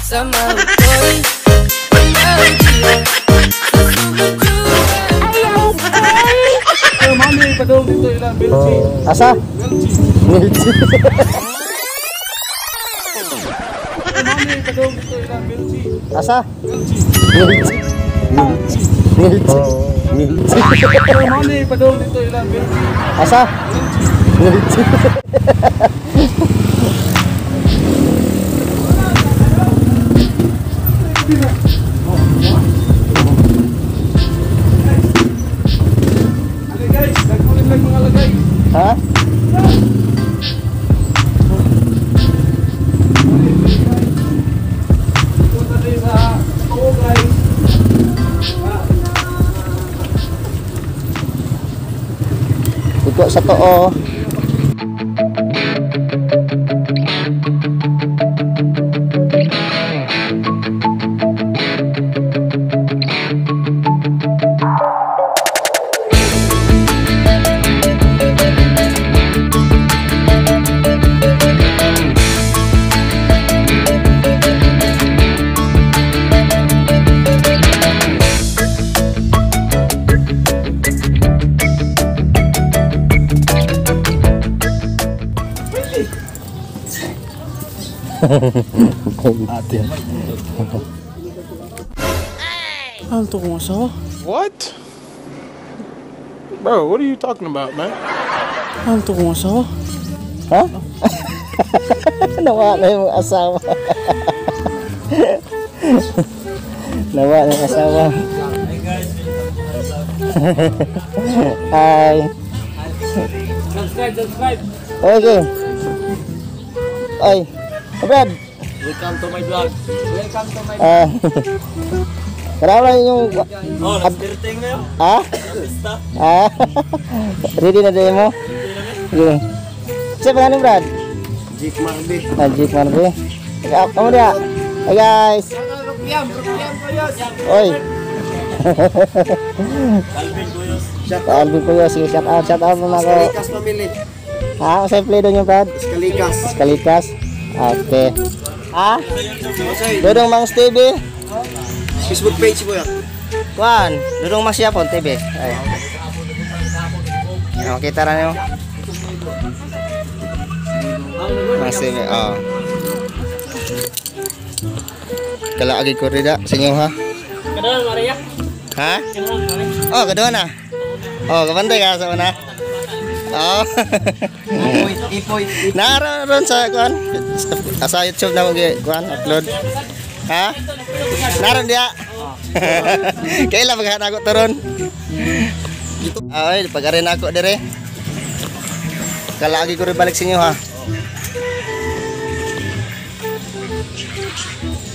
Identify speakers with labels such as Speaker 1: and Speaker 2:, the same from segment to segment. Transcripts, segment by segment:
Speaker 1: Sama utoy.
Speaker 2: Mami, padong dito ilang Belgi.
Speaker 3: Asa?
Speaker 2: Belgi.
Speaker 3: Milchi.
Speaker 2: Mami, padong dito ilang Belgi.
Speaker 3: Asa?
Speaker 2: Belgi.
Speaker 3: Milchi. Milchi. Milchi. Milchi.
Speaker 2: Mami, padong dito ilang Belgi.
Speaker 3: Asa? Milchi.
Speaker 2: Ali guys, nagkulit lang mga lagay.
Speaker 3: Ha?
Speaker 2: Punta tayo sa oo guys.
Speaker 3: Iko sa too. Ate.
Speaker 2: Ano kong asawa?
Speaker 4: What? Bro, what are you talking about, man?
Speaker 2: Ano kong asawa?
Speaker 3: Ha? Nawa na yung asawa. Nawa na yung asawa. Hi.
Speaker 2: Subscribe, subscribe.
Speaker 3: Okay. Ay. Brad.
Speaker 2: Welcome to my vlog. Welcome to my
Speaker 3: Ah. Karawa yung
Speaker 2: Oh, nag-dirting na yun.
Speaker 3: Ah? Ah. Ready na din mo? Sige. Sa pangalan, Brad?
Speaker 5: Jake Marbe.
Speaker 3: Ah, Jake Marbe. Kamu dia. Hi guys. Oy.
Speaker 2: Alvin Cuyos.
Speaker 3: Alvin Cuyos, sige, shout out mo na ako.
Speaker 5: Kalikas family.
Speaker 3: Ha, sa play doon yung Brad?
Speaker 5: Kalikas.
Speaker 3: Kalikas. Okay. Ha? Dodong Mangs TV.
Speaker 5: Facebook page mo yan.
Speaker 3: Kuan, Dodong Mangs Yapon TV. Ay. Makita ra niyo. Mangs TV, oh. Kalaagi ko rida sa inyo ha.
Speaker 2: Kadaan Maria.
Speaker 3: Ha?
Speaker 2: Kadaan Maria.
Speaker 3: Oh, kadua na. Oh, kabantay ka sa una. Oh.
Speaker 5: Ipoy, ipoy.
Speaker 3: Naroon sa kuan. Sa YouTube na mo kuan upload. Ha? Naroon dia. Kaila maghanap ako turon. Ay, pag-arin ako dire. Kalaagi ko rin balik sa inyo ha.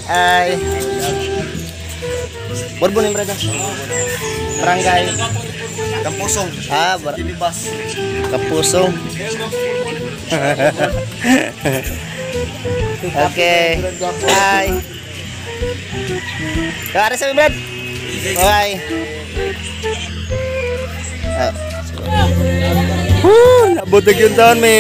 Speaker 3: Ay. Bourbon yung brother. Barangay.
Speaker 5: Kampusong.
Speaker 3: Ah,
Speaker 5: Dilibas.
Speaker 3: Kapusong. Okay. Bye. Kawari sa Brad. Bye. Ah. Woo, nabutag yung taon me.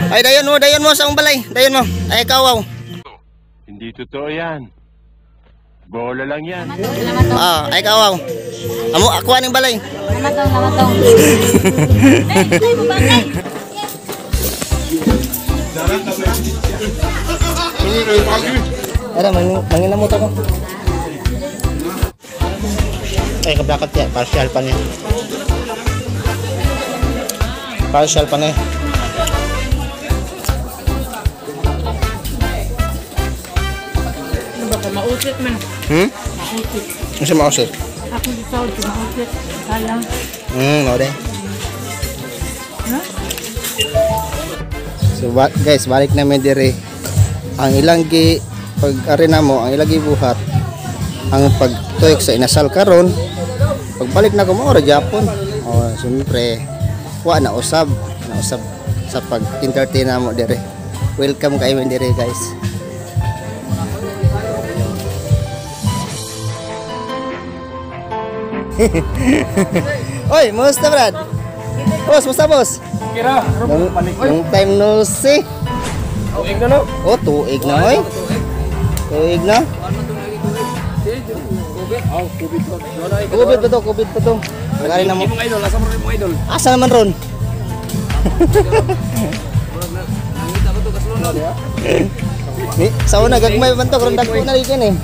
Speaker 3: Ay, dayon mo sa akong balay. Dayon mo. Ay, kawaw.
Speaker 4: Hindi totoo yan. Bola lang yan.
Speaker 3: Ah, ay kawaw. Amo, ako aning balay.
Speaker 6: Lamatong, lamatong. Ay, mo bagay.
Speaker 3: Ara, manginamot ako. Ay, kabrakat yan. Partial pa niya. Partial pa niya.
Speaker 7: Ano ba ka? Mausit man.
Speaker 3: Hmm?
Speaker 7: Mausit.
Speaker 3: Ano siya mausit?
Speaker 7: Ako sa sahod, mausit. Sayang.
Speaker 3: Mao din.
Speaker 7: Ha?
Speaker 3: So guys, balik namin dire. Ang ilang gi pag ari namo, ang ilang gibuhat ang pagtuik sa inasal karon. Pagbalik na ko mo ra Japon. Oh, siyempre wa na usab, na usab sa pag-entertain namo dire. Welcome kayo dire guys. Oy, musta Brad? Boss, musta boss?
Speaker 2: Kira,
Speaker 3: Long time no see.
Speaker 2: Tuig na no?
Speaker 3: Oh, tuig na oy. Tuig na.
Speaker 2: Oh, COVID to.
Speaker 3: COVID pa to, COVID pa to. Pag-ari na mo.
Speaker 2: Imong idol, asa mo rin imong idol?
Speaker 3: Asa naman ron?
Speaker 5: Nangita ko to kasulunod.
Speaker 3: Ni, sa una gagmay man to, karon dagko na rin eh.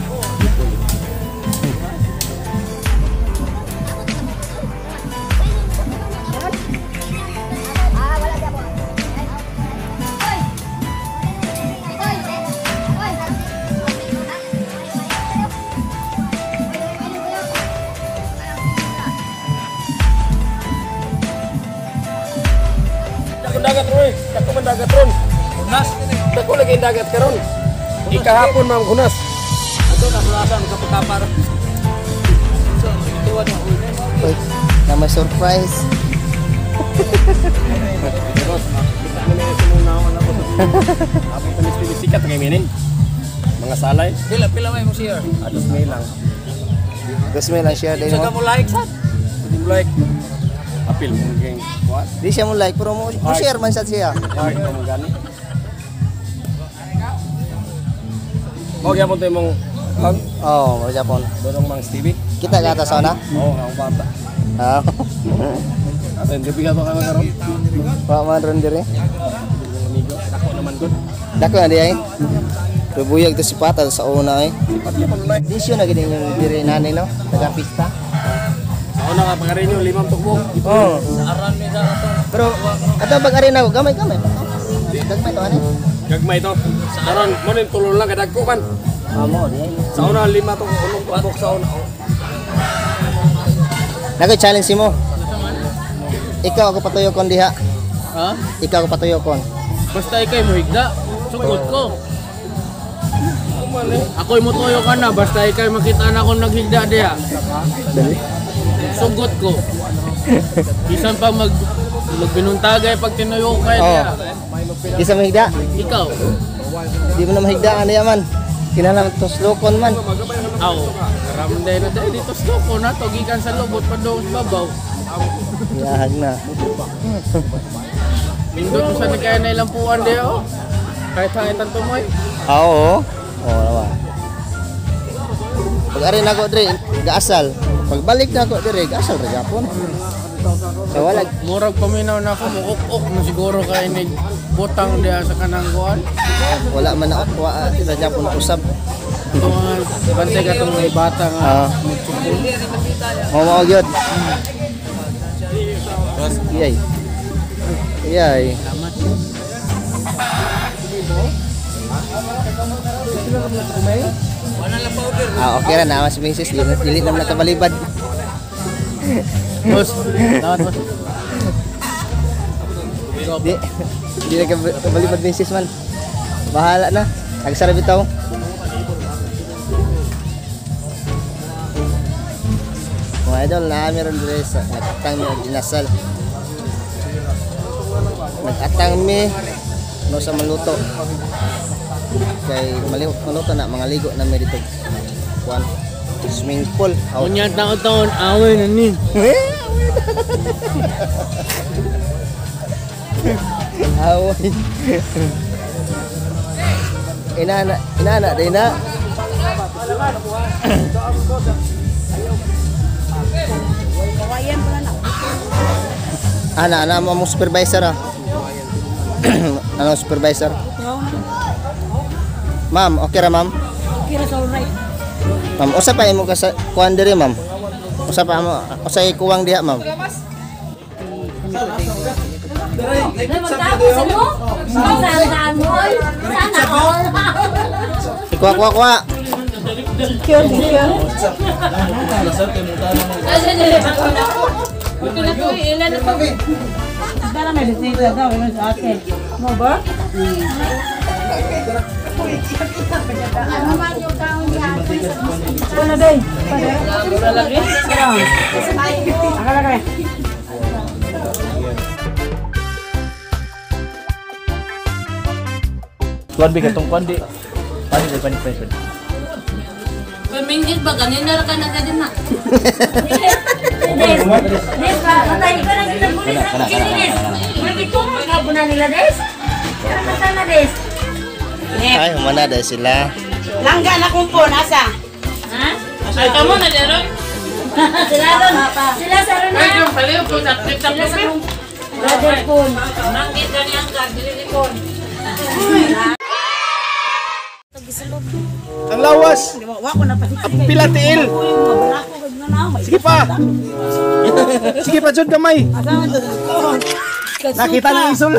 Speaker 2: Dako dagat ron. Dako man dagat ron. Hunas. Dako lagi dagat karon. Ikahapon man hunas.
Speaker 5: Ato kasulasan sa pagkapar. So, tuwa na uy.
Speaker 3: Uy, na may surprise.
Speaker 2: Kita na may sumunawon ako sa Apon tamis TV sikat kay minin. Mga salay.
Speaker 5: Pila pila may mo share.
Speaker 2: Ados may lang.
Speaker 3: Gusto mo lang share din
Speaker 5: Sa
Speaker 3: mo.
Speaker 5: mo like sad.
Speaker 2: Hindi mo like. Apil mo ging kuat.
Speaker 3: Di siya mo like pero mo share man sa siya.
Speaker 2: Ay, mo gani. Oh, gyapon to imong ang
Speaker 3: Oh, mo Japon.
Speaker 2: Dorong Mang TV.
Speaker 3: Kita ka ta sana.
Speaker 2: Oo, oh, ang bata.
Speaker 3: Ah.
Speaker 2: Ato gabi ka to kami karon.
Speaker 3: Wa man ron dire.
Speaker 2: Amigo, dako naman gud.
Speaker 3: Dako na di ay. Rubuyag to si Pata sa una ay.
Speaker 2: Sipat gyapon like.
Speaker 3: Di siya na gid yung dire nani no, taga pista.
Speaker 2: Sa una ka pagarin yung limang tukbong.
Speaker 3: Oh.
Speaker 5: Sa aran mi sa ato.
Speaker 3: Pero ato pag arena ko gamay gamay. Gagmay to ani.
Speaker 2: Gagmay to. Karon mo ning tulon lang kadagko man.
Speaker 3: Amo di ay.
Speaker 2: Sa una lima to ulong tukbok sa una.
Speaker 3: Nago challenge mo. Ikaw ako patuyo kon diha.
Speaker 1: Ha?
Speaker 3: Ikaw ako patuyo kon.
Speaker 1: Basta ikay mohigda, sugod ko. Ako'y motuyo ka na, basta ikay makita na akong naghigda diha.
Speaker 3: Dali.
Speaker 1: Sugot ko. Bisan pa magbinuntagay pag tinuyo kay
Speaker 3: Oh.
Speaker 1: diha.
Speaker 3: Di sa mahigda.
Speaker 1: Ikaw,
Speaker 3: Di mo na mahigda ano yaman. Kinahanglan tuslokon man.
Speaker 1: aw, ramday na dahil dito sa ko na to gikan sa lubot pa doon sa babaw.
Speaker 3: Yahag na.
Speaker 1: Pindot mo sa kaya na ilang puan diha oh. Kahit hangitan tumoy.
Speaker 3: Ah, oo. Oo naman. Pag ari na ako dre, gaasal. Pagbalik na ako dire, gaasal ra gyapon. So wala
Speaker 1: Murag paminaw na ako, muuk-uk na siguro kay nig butang diha sa kanang kuan.
Speaker 3: wala man na wa ra gyapon usab.
Speaker 1: Ito nga, bantay ka itong may bata nga.
Speaker 3: Ah. Mao mao gyud. Iyay. Iyay. Ah, okay ra na mas misis dili dili naman nakabalibad.
Speaker 1: Boss, dapat boss.
Speaker 3: Di di na kabalibad misis man. Bahala na. Agsara bitaw. Mga idol, na meron dire sa nag-atang mi og inasal. Nag-atang mi no sa maluto. Kay malihok maluto na mga ligo na mi dito. Kuan swimming pool. Out.
Speaker 1: Unya taon-taon, away na ni.
Speaker 3: Away. Inana, inana, day na. Ana, ana mo among supervisor ah. Ano supervisor? Ma'am, okay ra ma'am?
Speaker 7: Kira sa alright.
Speaker 3: Ma'am, usa pa imo ka sa kuan diri ma'am? Usa pa mo, usa kuwang diha ma'am?
Speaker 6: Magtapos ano? Saan mo? Sana all.
Speaker 3: Kuha kuha kuha.
Speaker 7: Secure, secure.
Speaker 6: Ito na to, ilan na to?
Speaker 7: Dala may bisita daw, yun sa ate. Mo ba? Ano day? Akala ka.
Speaker 8: Kuan bi katong kuan di. Pani pani pani pani.
Speaker 6: Paminggit ba? Ganyan na ka na ka din na. Des. Des, patay ka na kita bulis ang chininis. Magitungod ka na nila, Des. Kaya na, Des.
Speaker 3: Ay, humana dahil sila.
Speaker 7: Langga na kong phone, asa?
Speaker 6: Ha? Ay, kamo na meron. Sila ron. Sila sa ron na. Sila sa ron. Brother phone.
Speaker 2: Ang lawas.
Speaker 7: Wa ko na pa.
Speaker 2: Ang pilatiil. Sige pa. Sige pa, Jud, gamay. Nakita na ang isul.